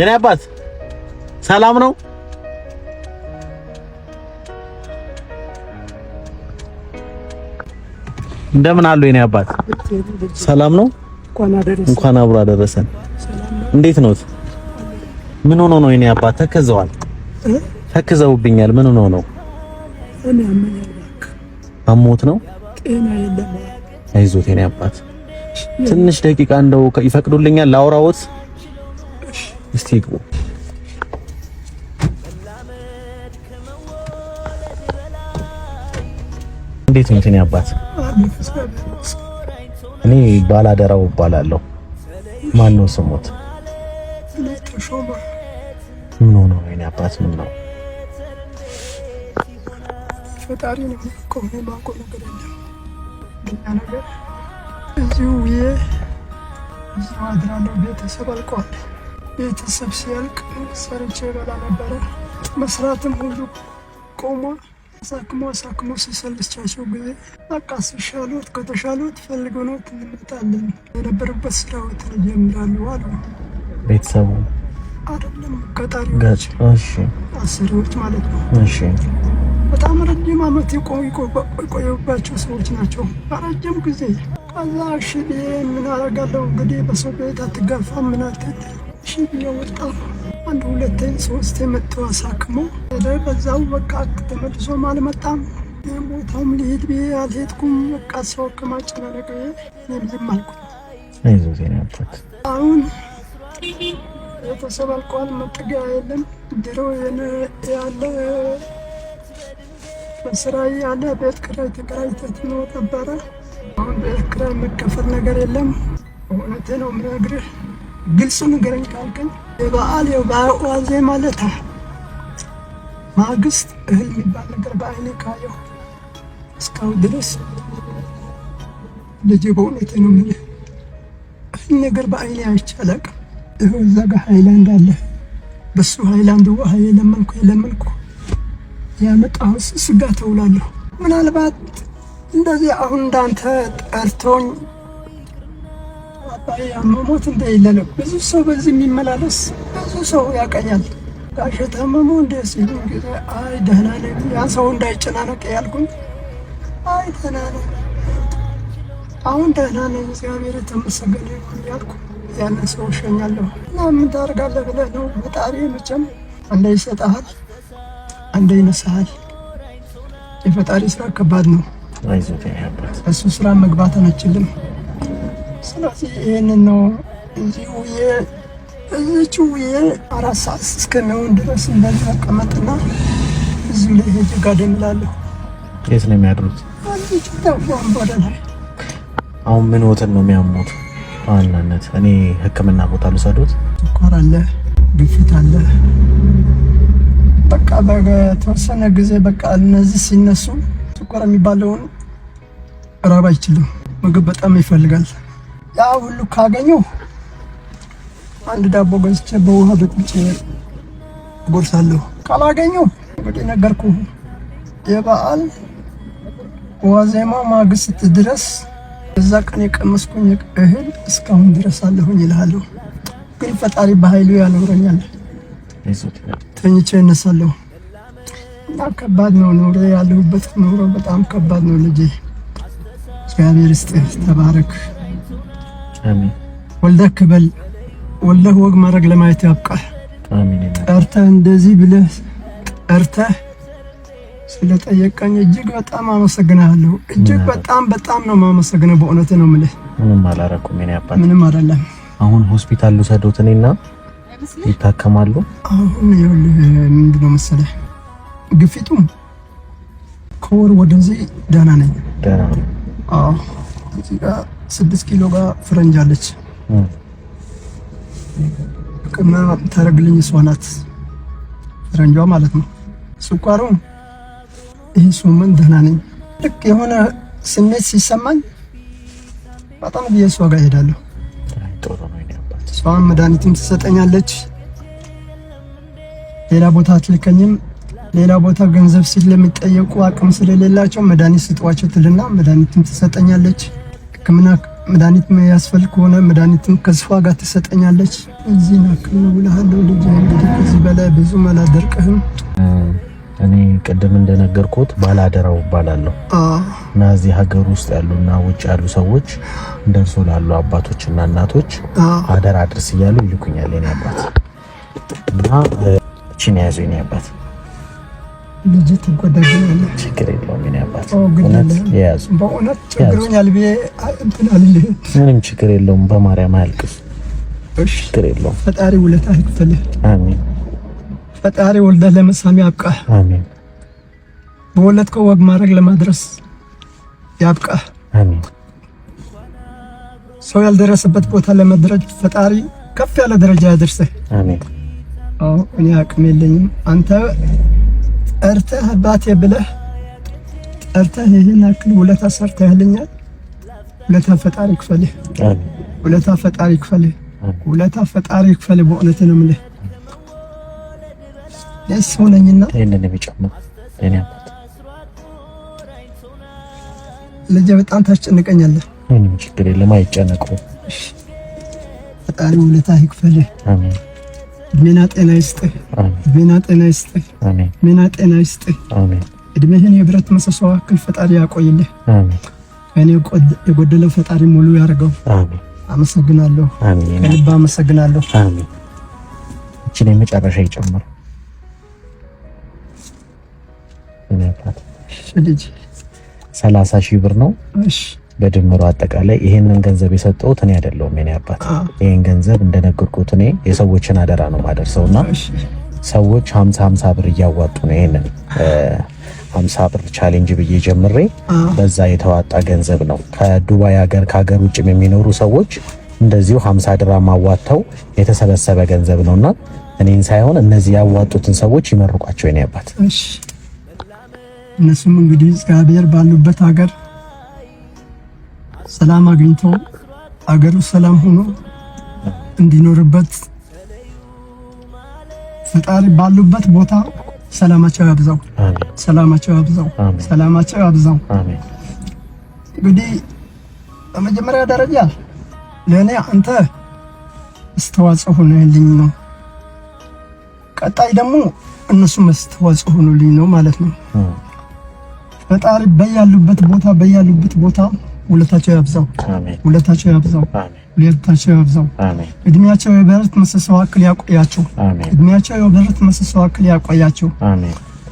የኔ አባት ሰላም ነው? እንደምን አሉ የኔ አባት? ሰላም ነው? እንኳን አብሮ አደረሰን። እንዴት ነዎት? ምን ሆኖ ነው የኔ አባት? ተክዘዋል። ተክዘውብኛል። ምን ሆኖ ነው? አሞት ነው? አይዞት የኔ አባት። ትንሽ ደቂቃ እንደው ይፈቅዱልኛል ላውራዎት? እስቲ ይግቡ። እንዴት ነው የኔ አባት? እኔ ባላደራው እባላለሁ። ማን ነው ስሞት? ምን ሆኖ ነው የኔ አባት? ምን ነው? ፈጣሪ ነው እኮ እኔ የማውቀው ነገር የለም። ግን ነገር እዚሁ ውዬ እዚሁ አድራለሁ። ቤተሰብ አልቋል። ቤተሰብ ሲያልቅ ሰርቼ በላ ነበረ። መስራትም ሁሉ ቆሞ አሳክሞ አሳክሞ ሲሰልቻቸው ጊዜ በቃ ሲሻሉት ከተሻሉት ፈልገኖት እንመጣለን የነበረበት ስራዎትን ይጀምራሉ አሉ። ቤተሰቡ አይደለም ቀጣሪዎች፣ አሰሪዎች ማለት ነው። እሺ በጣም ረጅም ዓመት የቆዩባቸው ሰዎች ናቸው። በረጅም ጊዜ ከዛ እሺ ብዬ ምን አደርጋለሁ እንግዲህ በሰው ቤት አትጋፋ ምን አትል እሺ ብዬ ወጣሁ። አንድ ሁለቴ ሶስቴ መጥተው አሳክሞ በዛው በቃ ተመልሶም አልመጣም። ቦታውም ልሄድ ብዬ አልሄድኩም። በቃ ሰው ከማጨናነቅ ብዬ እኔም ዝም አልኩት። አሁን ቤተሰብ አልቋል፣ መጠጊያ የለም። ድሮ ያለ በስራ ያለ ቤት ኪራይ ተከራይተህ ትኖር ነበረ። አሁን ቤት ኪራይ መከፈል ነገር የለም። እውነቴ ነው የምነግርህ፣ ግልጽ ንገረኝ ካልከኝ የበዓል የዋዜማ ዕለት ማግስት እህል የሚባል ነገር በአይኔ ካየሁ እስካሁን ድረስ ልጄ፣ በእውነቴ ነው የምልህ፣ እህል ነገር በአይኔ አይቼ አላውቅም። ይኸው እዛ ጋር ሃይላንድ አለ። በሱ ሃይላንድ ውሃ የለመንኩ የለመንኩ ያመጣሁት ስጋ ተውላለሁ። ምናልባት እንደዚህ አሁን እንዳንተ ጠርቶኝ አባዬ አመሞት እንደሌለ ነው። ብዙ ሰው በዚህ የሚመላለስ ብዙ ሰው ያቀኛል። ጋሽ ታመሙ እንደ ሲሉ ጊዜ አይ ደህና ነኝ፣ ያን ሰው እንዳይጨናነቅ ያልኩኝ፣ አይ ደህና ነኝ፣ አሁን ደህና ነኝ፣ እግዚአብሔር የተመሰገነ ይሁን ያልኩ ያንን ሰው እሸኛለሁ። እና ምን ታደርጋለህ ብለህ ነው። ፈጣሪ መቼም አንዴ ይሰጥሃል፣ አንዴ ይነሳሃል። የፈጣሪ ስራ ከባድ ነው። እሱ ስራ መግባት አንችልም። ስለዚህ ይህንን ነው እዚህ ውዬ እዚች ውዬ 4 ሰዓት እስከሚሆን ድረስ እንደዚህ አቀመጥና እዚሁ ላይ ሄጄ ጋደም እላለሁ። የት ነው የሚያድሩት? ወደ ላይ። አሁን ምን ወተን ነው የሚያሙት? በዋናነት እኔ ሕክምና ቦታ ልውሰዶት። ስኳር አለ፣ ግፊት አለ። በቃ በተወሰነ ጊዜ በቃ እነዚህ ሲነሱ ስኳር የሚባለውን ራብ አይችልም። ምግብ በጣም ይፈልጋል። ያ ሁሉ ካገኘው አንድ ዳቦ ገዝቼ በውሃ በጥብጬ ጎርሳለሁ። ካላገኘው እንግዲህ ነገርኩህ፣ የበዓል ዋዜማ ማግስት ድረስ እዛ ቀን የቀመስኩኝ እህል እስካሁን ድረስ አለሁኝ ይልሃለሁ። ግን ፈጣሪ በኃይሉ ያኖረኛል። ተኝቼ እነሳለሁ እና ከባድ ነው ኑሮ፣ ያለሁበት ኑሮ በጣም ከባድ ነው ልጄ። እግዚአብሔር ይስጥህ፣ ተባረክ። ወልደህ ክበል፣ ወልደህ ወግ ማድረግ ለማየት ያብቃህ። ጠርተህ እንደዚህ ብለህ ጠርተህ ስለጠየቀኝ እጅግ በጣም አመሰግናለሁ። እጅግ በጣም በጣም ነው የማመሰግነው። በእውነት ነው የምልህ። ምንም አላረኩም የኔ አባት፣ ምንም አይደለም። አሁን ሆስፒታል ልውሰዶት እኔና ይታከማሉ። አሁን ይኸውልህ ምንድን ነው መሰለህ ግፊቱ ከወር ወደዚህ ደህና ነኝ። ደህና ነው። አዎ እዚህ ጋር 6 ኪሎ ጋር ፍረንጅ አለች። ሕክምና ታደርግልኝ እሷ ናት፣ ፍረንጇ ማለት ነው። ስኳሩ ይህ ሱምን ደህና ነኝ። ልክ የሆነ ስሜት ሲሰማኝ በጣም ብዬ እሷ ጋር እሄዳለሁ። እሷም መድኃኒትም ትሰጠኛለች። ሌላ ቦታ አትልከኝም። ሌላ ቦታ ገንዘብ ስለሚጠየቁ አቅም ስለሌላቸው መድኃኒት ስጧቸው ትልና መድኃኒትም ትሰጠኛለች። ሕክምና መድኃኒት ያስፈልግ ከሆነ መድኃኒትም ከእሷ ጋር ትሰጠኛለች። እዚህ ናክል እውልሃለሁ ልጄ። እንግዲህ ከዚህ በላይ ብዙም አላደርቅህም። እኔ ቅድም እንደነገርኩት ባላደራው እባላለሁ እና እዚህ ሀገር ውስጥ ያሉና ውጭ ያሉ ሰዎች እንደርሶ ላሉ አባቶችና እናቶች አደራ አድርስ እያሉ ይልኩኛል የኔ አባት እና እቺን የያዙ የኔ አባት። ልጅ ትጎዳብኛለህ። ችግር የለውም የኔ አባት፣ እውነት የያዙ በእውነት ቸግሮኛል ብዬ እንትን አልልህም። ምንም ችግር የለውም። በማርያም አያልቅስ። ችግር የለውም። ፈጣሪ ውለታ ይክፈልህ። አሜን። ፈጣሪ ወልደህ ለመሳም ያብቃህ። አሜን። በወለድከው ወግ ማድረግ ለማድረስ ያብቃህ። አሜን። ሰው ያልደረሰበት ቦታ ለመድረስ ፈጣሪ ከፍ ያለ ደረጃ ያደርሰህ። አሜን። አዎ እኔ አቅም የለኝም። አንተ ጠርተህ አባቴ ብለህ ጠርተህ ይህን ያክል ውለታ ሰርተህልኛል። ውለታ ፈጣሪ ይክፈልህ። ውለታ ፈጣሪ ይክፈልህ። ውለታ ፈጣሪ ይክፈልህ። በእውነት ነው የምልህ። ደስ ሆነኝና ይሄንን የሚጨምር የኔ አባት ልጄ በጣም ታስጨንቀኛለህ። ምንም ችግር የለም፣ አይጨነቁ። ፈጣሪ ውለታ ይክፈልህ። አሜን። እድሜና ጤና ይስጥህ። እድሜና ጤና ይስጥህ። አሜን። እድሜና ጤና ይስጥህ። አሜን። እድሜህን የብረት ምሰሶ ያክል ፈጣሪ ያቆይልህ። አሜን። ከእኔ የጎደለ ፈጣሪ ሙሉ ያደርገው። አሜን። አመሰግናለሁ። አሜን። ከልብ አመሰግናለሁ። አሜን። እቺን የመጨረሻ ይጨምር ልጅ 30,000 ብር ነው። እሺ በድምሩ አጠቃላይ ይሄንን ገንዘብ የሰጠሁት እኔ አይደለሁም የኔ አባት። ይሄን ገንዘብ እንደነገርኩት እኔ የሰዎችን አደራ ነው ማደርሰውና ሰዎች 50 50 ብር እያዋጡ ነው። ይሄንን 50 ብር challenge ብዬ ጀምሬ በዛ የተዋጣ ገንዘብ ነው። ከዱባይ ሀገር ከሀገር ውጭም የሚኖሩ ሰዎች እንደዚሁ 50 ድራም አዋጥተው የተሰበሰበ ገንዘብ ነውና እኔን ሳይሆን እነዚህ ያዋጡትን ሰዎች ይመርቋቸው የኔ አባት። እሺ እነሱም እንግዲህ እግዚአብሔር ባሉበት ሀገር ሰላም አግኝተው አገሩ ሰላም ሆኖ እንዲኖርበት ፈጣሪ ባሉበት ቦታ ሰላማቸው ያብዛው፣ ሰላማቸው ያብዛው፣ ሰላማቸው ያብዛው። እንግዲህ በመጀመሪያ ደረጃ ለእኔ አንተ አስተዋጽኦ ሆነህልኝ ነው። ቀጣይ ደግሞ እነሱ አስተዋጽኦ ሆኑልኝ ነው ማለት ነው። ፈጣሪ በያሉበት ቦታ በያሉበት ቦታ ውለታቸው ያብዛው፣ ውለታቸው ያብዛው፣ ውለታቸው ያብዛው። እድሜያቸው የበረት ምሰሶ ያክል ያቆያቸው። እድሜያቸው የበረት ምሰሶ ያክል ያቆያቸው።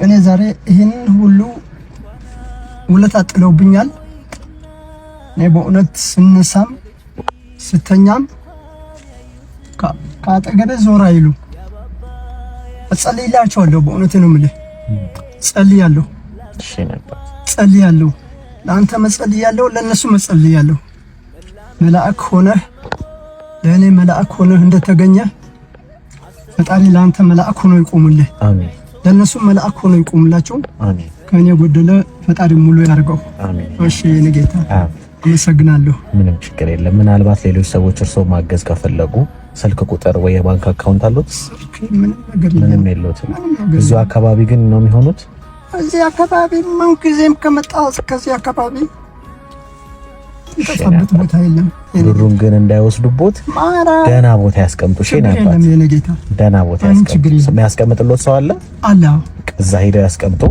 እኔ ዛሬ ይህንን ሁሉ ውለታ ጥለውብኛል። እኔ በእውነት ስነሳም ስተኛም ከአጠገቤ ዞር አይሉ። እጸልይላቸዋለሁ። በእውነት ነው የምልህ፣ ጸልያለሁ፣ ጸልያለሁ። ለአንተ መጸልያለሁ፣ ለእነሱ መጸልያለሁ። መልአክ ሆነህ ለእኔ መልአክ ሆነህ እንደተገኘ ፈጣሪ ለአንተ መልአክ ሆኖ ይቆምልህ፣ ለእነሱ መልአክ ሆኖ ይቆምላቸው። ከእኔ ጎደለ ፈጣሪ ሙሉ ያድርገው። እሺ የኔ ጌታ አመሰግናለሁ። ምንም ችግር የለም። ምናልባት ሌሎች ሰዎች እርስዎ ማገዝ ከፈለጉ ስልክ ቁጥር ወይ የባንክ account አሉት? ምንም የለዎትም? እዚሁ አካባቢ ግን ነው የሚሆኑት? እዚህ አካባቢ ምን ጊዜም ከመጣ ከዚህ አካባቢ የጠፋበት ቦታ የለም። ብሩን ግን እንዳይወስዱቦት ደህና ቦታ ያስቀምጡ። እሺ ደህና ቦታ ያስቀምጡ። የሚያስቀምጥሎት ሰው አለ አለ፣ እዛ ሄደው ያስቀምጡ።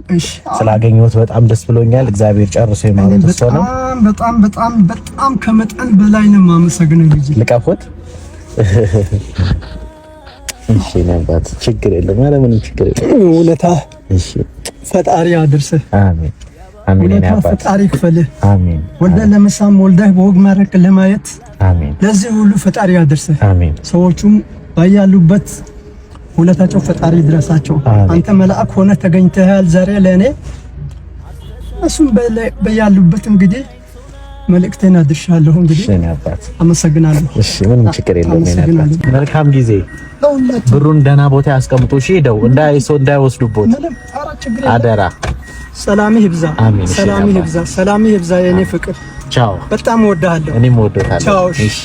ስላገኘሁት በጣም ደስ ብሎኛል። እግዚአብሔር ጨርሶ የማለት እሱ ነው። በጣም በጣም በጣም ከመጠን በላይ ነው የማመሰግነው ልጅ። ልቀፉት። እሺ ነባት፣ ችግር የለም። ኧረ ምንም ችግር የለም። ውለታ እሺ፣ ፈጣሪ አድርስህ። አሜን አሜን። ፈጣሪ ክፈልህ። አሜን። ወልደህ ለመሳም ወልደህ በወግ ማድረግ ለማየት አሜን። ለዚህ ሁሉ ፈጣሪ አድርስህ። አሜን። ሰዎቹም ባያሉበት ውለታቸው ፈጣሪ ድረሳቸው። አንተ መልአክ ሆነ ተገኝተሃል ዛሬ ለእኔ። እሱም በያሉበት እንግዲህ መልእክቴን አድርሻለሁ። እንግዲህ አመሰግናለሁ። እሺ፣ ምንም ችግር የለውም። መልካም ጊዜ። ብሩን ደህና ቦታ ያስቀምጡ። እሺ፣ ሄደው እንዳይወስዱቦት አደራ። ሰላምህ ይብዛ፣ ሰላምህ ይብዛ፣ ሰላምህ ይብዛ የኔ ፍቅር። ቻው። በጣም እወድሃለሁ። እኔም እወድሃለሁ። ቻው። እሺ።